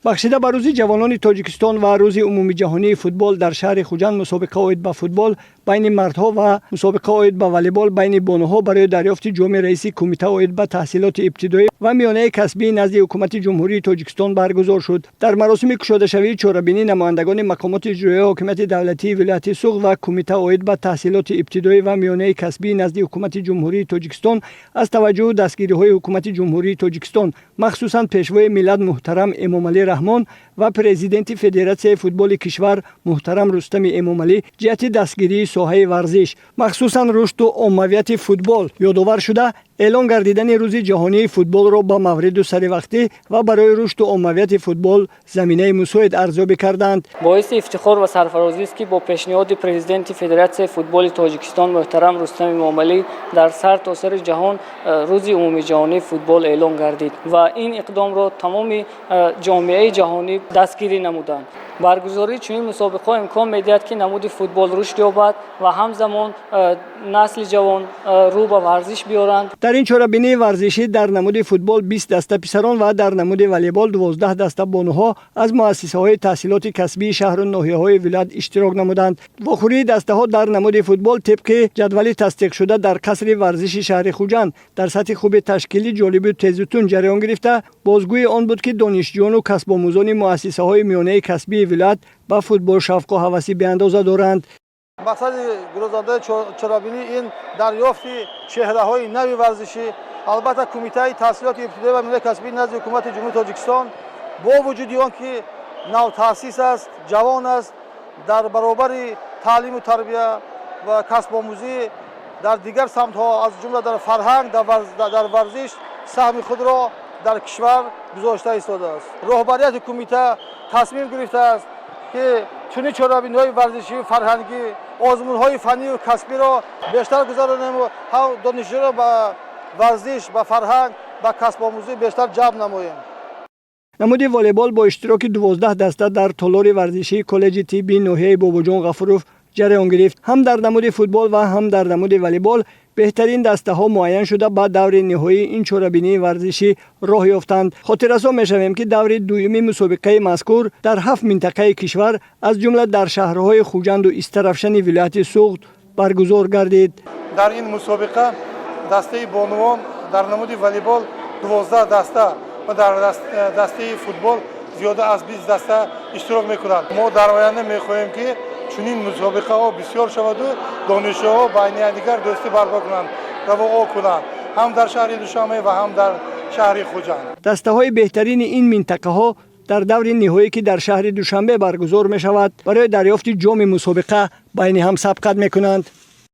Бахшида ба Рӯзи ҷавонони Тоҷикистон ва Рӯзи умумиҷаҳонии футбол дар шаҳри Хуҷанд мусобиқа оид ба футбол байни мардҳо ва мусобиқа оид ба волейбол байни бонуҳо барои дарёфти ҷоми раиси Кумита оид ба таҳсилоти ибтидоӣ ва миёнаи касбии назди Ҳукумати Ҷумҳурии Тоҷикистон баргузор шуд. Дар маросими кушодашавии чорабинӣ намояндагони мақомоти иҷроияи ҳокимияти давлатии вилояти Суғд ва Кумита оид ба таҳсилоти ибтидоӣ ва миёнаи касбии назди Ҳукумати Ҷумҳурии Тоҷикистон аз таваҷҷӯҳу дастгириҳои Ҳукумати Ҷумҳурии Тоҷикистон, махсусан Пешвои миллат муҳтарам Эмомалӣ Раҳмон ва Президенти Федератсияи футболи кишвар муҳтарам Рустами Эмомалӣ ҷиҳати дастгирии соҳаи варзиш, махсусан рушду оммавияти футбол ёдовар шуда, эълон гардидани Рӯзи ҷаҳонии футболро ба мавриду саривақтӣ ва барои рушду оммавияти футбол заминаи мусоид арзёбӣ карданд. Боиси ифтихор ва сарфарозист, ки бо пешниҳоди Президенти Федератсияи футболи Тоҷикистон муҳтарам Рустам Эмомалӣ дар сар то сари ҷаҳон Рӯзи умумиҷаҳонии футбол эълон гардид ва ин иқдомро тамоми ҷомеаи ҷаҳонӣ дастгирӣ намуданд. Баргузории чунин мусобиқаҳо имкон медиҳад, ки намуди футбол рушд ёбад ва ҳамзамон насли ҷавон рӯ ба варзиш биёранд. Дар ин чорабинии варзишӣ дар намуди футбол 20 даста писарон ва дар намуди волейбол 12 даста бонуҳо аз муассисаҳои таҳсилоти касбии шаҳру ноҳияҳои вилоят иштирок намуданд. Вохӯрии дастаҳо дар намуди футбол тибқи ҷадвали тасдиқшуда дар қасри варзиши шаҳри Хуҷанд дар сатҳи хуби ташкилӣ, ҷолибу тезутун ҷараён гирифта, бозгӯи он буд, ки донишҷӯёну касбомӯзони муассисаҳои миёнаи касбии вилоят ба футбол шавқу ҳаваси беандоза доранд. Мақсади гузарондани чорабинӣ ин дарёфти чеҳраҳои нави варзишӣ. Албатта, Кумитаи таҳсилоти ибтидоӣ ва миёнаи касбии назди Ҳукумати Ҷумҳурии Тоҷикистон бо вуҷуди он ки навтаъсис аст, ҷавон аст, дар баробари таълиму тарбия ва касбомӯзӣ дар дигар самтҳо, аз ҷумла дар фарҳанг, дар варзиш саҳми худро дар кишвар гузошта истодааст. Роҳбарияти кумита тасмим гирифтааст, ки чунин чорабиниҳои варзишию фарҳангӣ, озмунҳои фаннию касбиро бештар гузаронем, ҳам донишҷӯро ба варзиш, ба фарҳанг, ба касбомӯзӣ бештар ҷалб намоем. Намуди волейбол бо иштироки 12 даста дар толори варзишии коллеҷи тиббии ноҳияи Бобоҷон Ғафуров ҷараён гирифт. Ҳам дар намуди футбол ва ҳам дар намуди волейбол беҳтарин дастаҳо муайян шуда, ба даври ниҳоии ин чорабинии варзишӣ роҳ ёфтанд. Хотиррасон мешавем, ки даври дуюми мусобиқаи мазкур дар ҳафт минтақаи кишвар, аз ҷумла дар шаҳрҳои Хуҷанду Истаравшани вилояти Суғд баргузор гардид. Дар ин мусобиқа дастаи бонувон дар намуди волейбол 12 даста ва дар дастаи футбол зиёда аз 20 даста иштирок мекунанд. Мо дар оянда мехоҳем, ки чунин мусобиқаҳо бисёр шаваду донишҷӯҳо байни якдигар дӯстӣ барпо кунанд, равоқо кунанд, ҳам дар шаҳри Душанбе ва ҳам дар шаҳри Хуҷанд. Дастаҳои беҳтарини ин минтақаҳо дар даври ниҳоӣ, ки дар шаҳри Душанбе баргузор мешавад, барои дарёфти ҷоми мусобиқа байни ҳам сабқат мекунанд.